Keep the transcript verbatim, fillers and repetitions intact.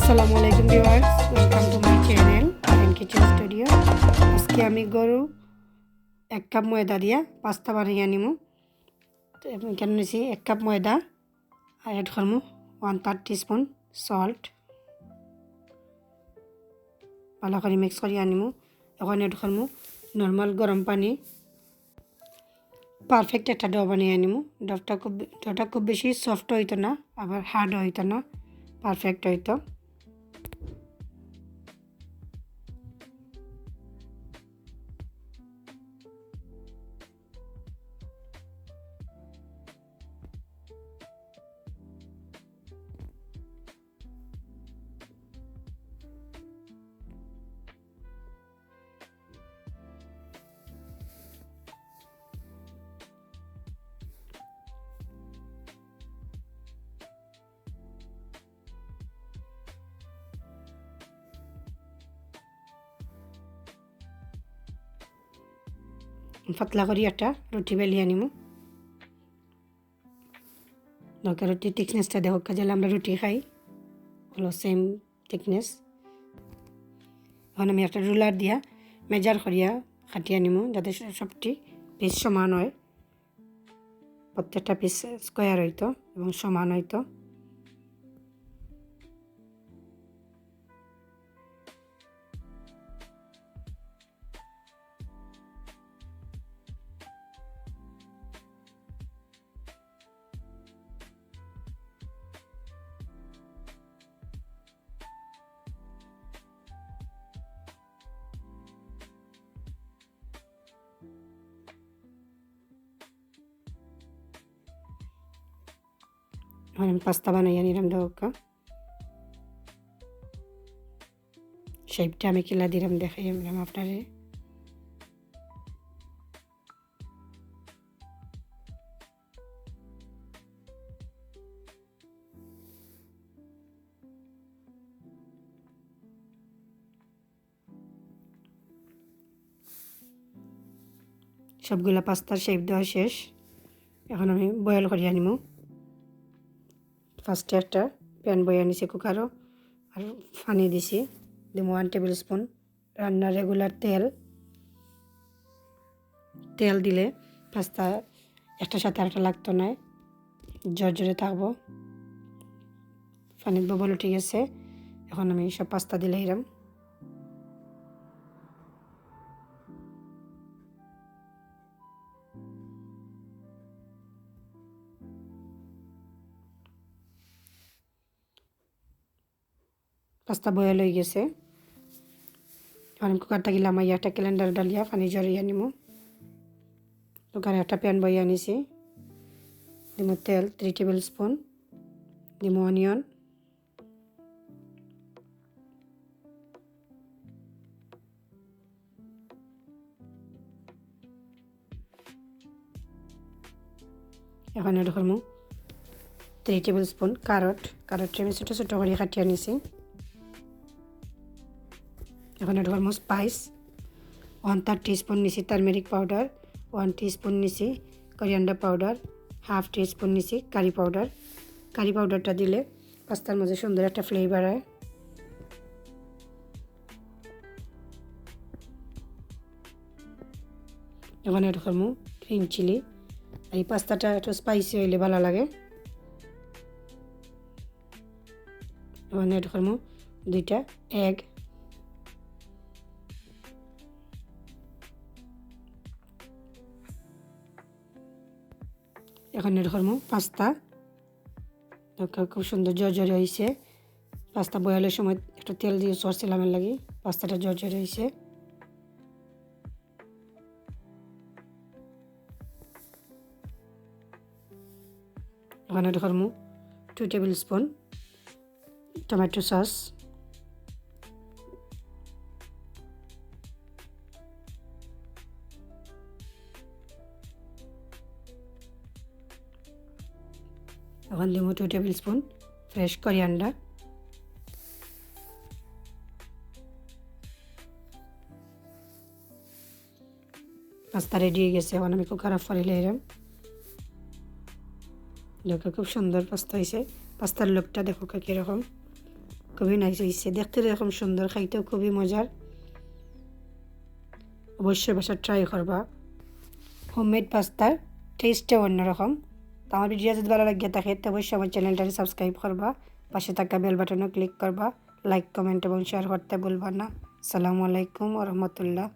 আসসালামু আলাইকুম viewers, welcome to my channel M Kitchen Studio। আজকে আমি গরু এক কাপ ময়দা দিয়া পাস্তা বানাইয়া নিমু। তো আমি কেন নিছি এক কাপ ময়দা, আর অ্যাড করমু ওয়ান থার্ড টিস্পুন সল্ট। ভালো করি মিক্স করিয়া নিমু। এখন অ্যাড করমু নর্মাল গরম পানি। পারফেক্ট একটা ডো বানাইয়া নিমু। ডোটা খুব, ডোটা খুব বেশি সফট হইতো না, আবার হার্ড হইতো না, পারফেক্ট হইতো। পাতলা করি একটা রুটি বেলিয়া নিমু। দেখো রুটি থিকনেসটা দেখো, যেলা আমরা রুটি খাই, হলো সেম থিকনেস। এখন আমি একটা রুলার দিয়া মেজার করিয়া কাটিয়া নিমু, যাতে স-, সবটি পিস সমান হয়, প্রত্যেকটা পিস স্কোয়ার হইতো এবং সমান হইতো। এখন আমি পাস্তা বানাইয়া নিলাম, দেখো। শেপটা আমি কিলা দিলাম, দেখাই আমি আপনারে। সবগুলা পাস্তার শেপ দেওয়া শেষ। এখন আমি বয়েল করিয়া নিমু। ফার্স্টে একটা প্যান বইয়া নিছি কুকারও, আর পানি দিছি, দিমু ওয়ান টেবিল স্পুন রান্নার রেগুলার তেল। তেল দিলে পাস্তা একটার সাথে আরেকটা লাগতো নায়, জর্জরে থাকবো। পানির বাবল উঠি গেছে, এখন আমি সব পাস্তা দিলাইরাম। পাস্তা বয়েল হয়ে গেছে। এখন আমি কুকার থাকি লামাইয়া একটা ক্যালেন্ডার ডালিয়া পানি ঝরিয়া নিমু। কুকারে একটা প্যান বইয়া নিছি, দিমু তেল থ্রি টেবিল স্পুন, দিমু অনিয়ন, এখন অ্যাড করমু থ্রি টেবিল স্পুন কারট। কারটটা আমি ছোটো ছোটো করি কাটিয়া নিছি। এখন অ্যাড করমু স্পাইস। ওয়ান থার্ড টিস্পুন নিছি টারমেরিক পাউডার, ওয়ান টিস্পুন নিছি কোরিয়ান্ডার পাউডার, হাফ টিস্পুন নিছি কারি পাউডার। কারি পাউডারটা দিলে পাস্তার মাঝে সুন্দর একটা ফ্লেভার হয়। এখন অ্যাড করমু গ্রিন চিলি। এই পাস্তাটা একটু স্পাইসি হইলে ভালো লাগে। এখন অ্যাড করমু দুইটা এগ। এখন অ্যাড করমু পাস্তা। দেখো, খুব সুন্দর ঝরঝরে হইছে। পাস্তা বয়ালের সময় একটু তেল দিয়ে use করছিলাম, এর লাগি পাস্তাটা ঝরঝরে হইছে। এখন অ্যাড করমু two tablespoon tomato sauce. এখন দিমু two tablespoon fresh coriander. Pasta ready হয়ে গেছে। এখন আমি কুকার অফ করিলাইরাম। দেখো, খুব সুন্দর পাস্তা হইছে। পাস্তার লুকটা দেখো কীরকম, খুবই নাইস হইছে, দেখতে যেরকম সুন্দর, খাইতেও খুবই মজার। অবশ্যই বাসাত ট্রাই করবা। হোমমেড পাস্তার টেস্টটাও অন্যরকম। তো আমার ভিডিও যদি ভালা লাগিয়া থাকে, তো অবশ্যই আমার চ্যানেলটারে সাবস্ক্রাইব করবা, পাশে থাকা বেল বাটনও ক্লিক করবা, লাইক, কমেন্ট এবং শেয়ার করতে ভুলবা না। আসসালামু আলাইকুম ওয়া রাহমাতুল্লাহ।